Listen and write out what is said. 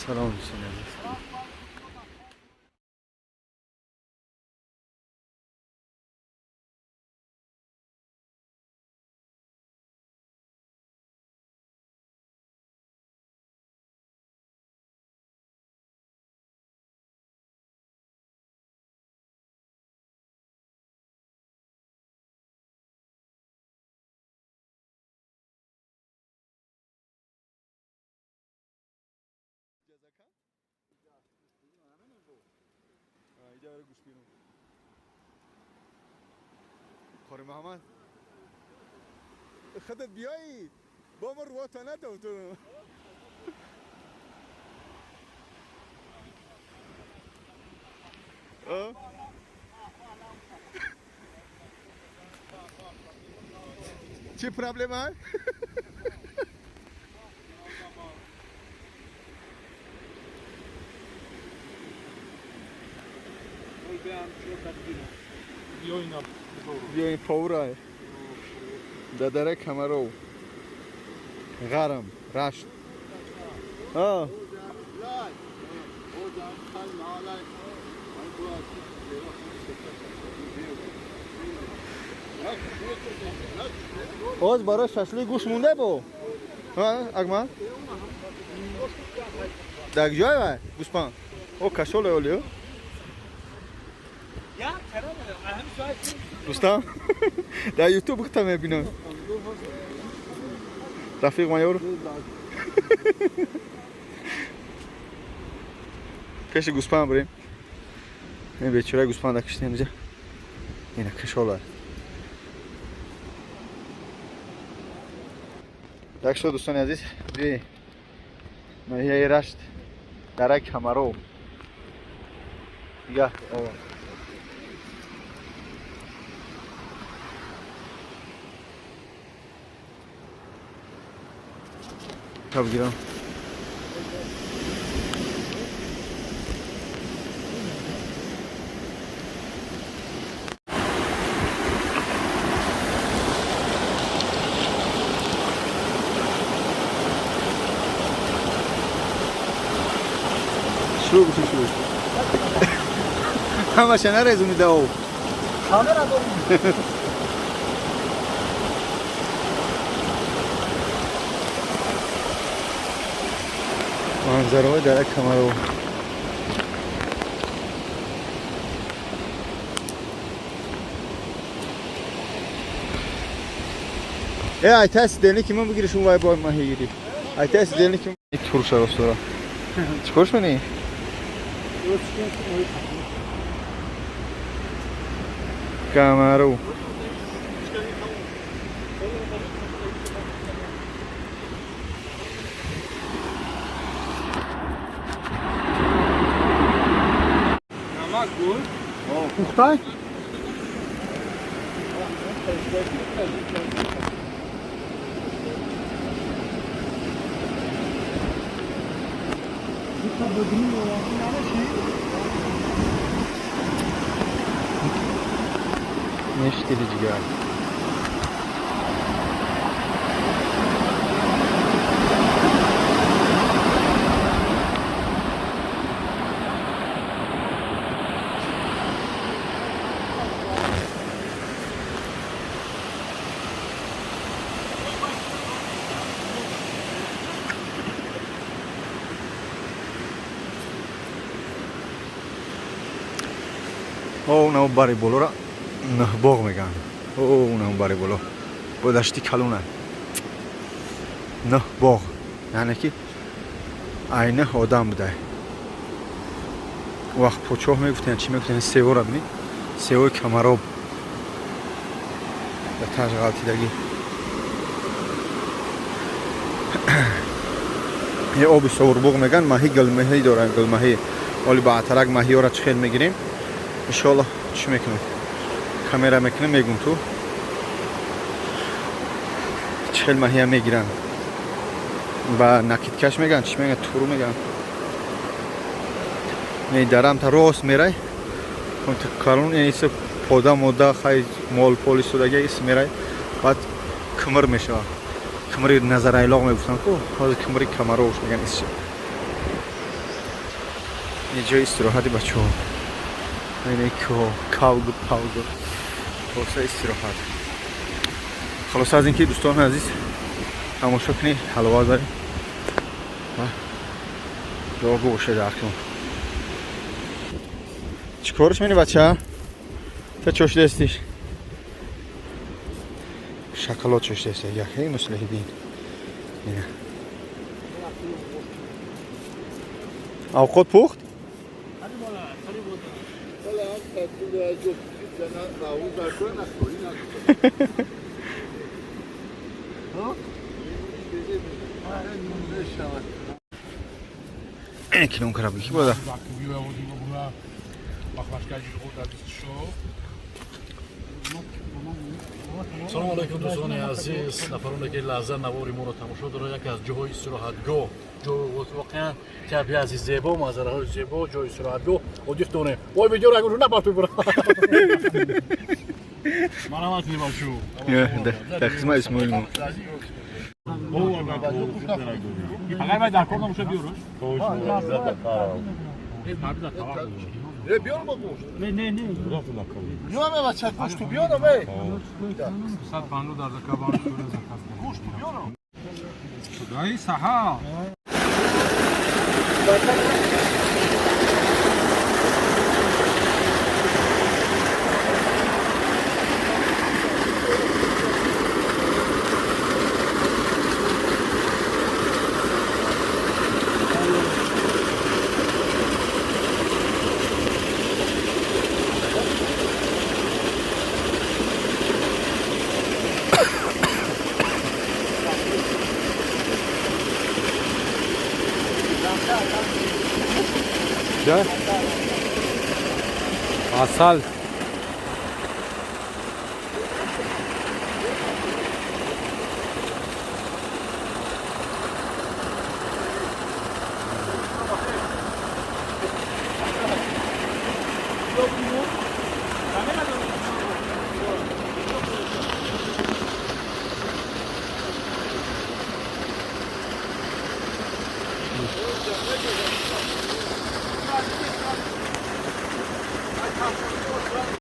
Салом, дӯстони азиз. خور محمد خودت بیایی با ما رو تا ندم تو. چی پرابلم؟ بیاین پاورای در دره کمرو غرم رشت. آز برای ششلی گوش مونده بو اگمن در جای وای گوشپان او کشول اولیو. دوستان در یوتیوب گفتم میبینم رفیق مایور پیش گوسپند بریم. این بیچاره گوسپند کشتیم اینجا. اینا کشوله. Так что дӯстони азиз, би ноҳияи Рашт, дараи Камаров. Дига бигирам. شروع بشه شروع. همش نرزونیده او. کامرا داریم. منظره در کمرو. ای ایتاس دنی که من بگیرشون وای با ماهی گیری. ایتاس دنی که تورش راستورا. چیکارش کنی؟ کمرو. پختای؟ نشتیلی جگر. او نه باری بالا را نه باغ میگن. او نه باری بالا با دشتی کلونه نه باغ، یعنی که عینه آدم بوده. وقت پوچاه میگفتن چی میگفتن سیو را بینید، سیو کمراب به تاج غلطیدگی. یه آب سوربوغ میگن، ماهی گلمهی دارن، گلمهی. ولی با عطرک ماهی را چخیل میگیریم انشالله. چی میکنم کامرا میکنم میگم تو چخیل ماهی هم میگیرن با نکیتکش میگن چی میگن تورو میگن. نه درم تا راست میره کارون این پودا مودا خای مول پلیس دیگه اس میره بعد کمر میشه. کمری نظر ایلاق میگفتن کو حالا کمری کمروش میگن اس. Ин ҷои истироҳати бачаҳо. Ин кӯҳ, кавгу павгу. Хулоса, истироҳат. Хулоса, аз инки, дӯстони азиз, тамошо кунед, ҳаловат барем. Дуогӯ бошед дар ҳаққи мо. Чӣ корш мени, бача? Та чошидастиш? Шоколад чошидаст. Яхе муслиҳиддин. Ина. Авқот пухт? Кинон кара ки бода. Салому алайкум, дӯстони азиз, нафароне ки лаҳза навори моро тамошо дорад. Яке аз ҷоҳои истироҳатгоҳ, воқеан табиати зебо, манзараҳои зебо, ҷои истироҳатгоҳ одиқ донем. Ой, видеоро агар напартуй, бура марҳамат бачу. Дар хизмат Исмоил мо. Агар вай дар кор набошад, биёраш. Биёр ма гӯшт. Не, не, не. Биёр ма, бача, гӯшту биёр ма. 150 дар закабан заказ. Гӯшту биёр. Дай саҳа. Да? Асал.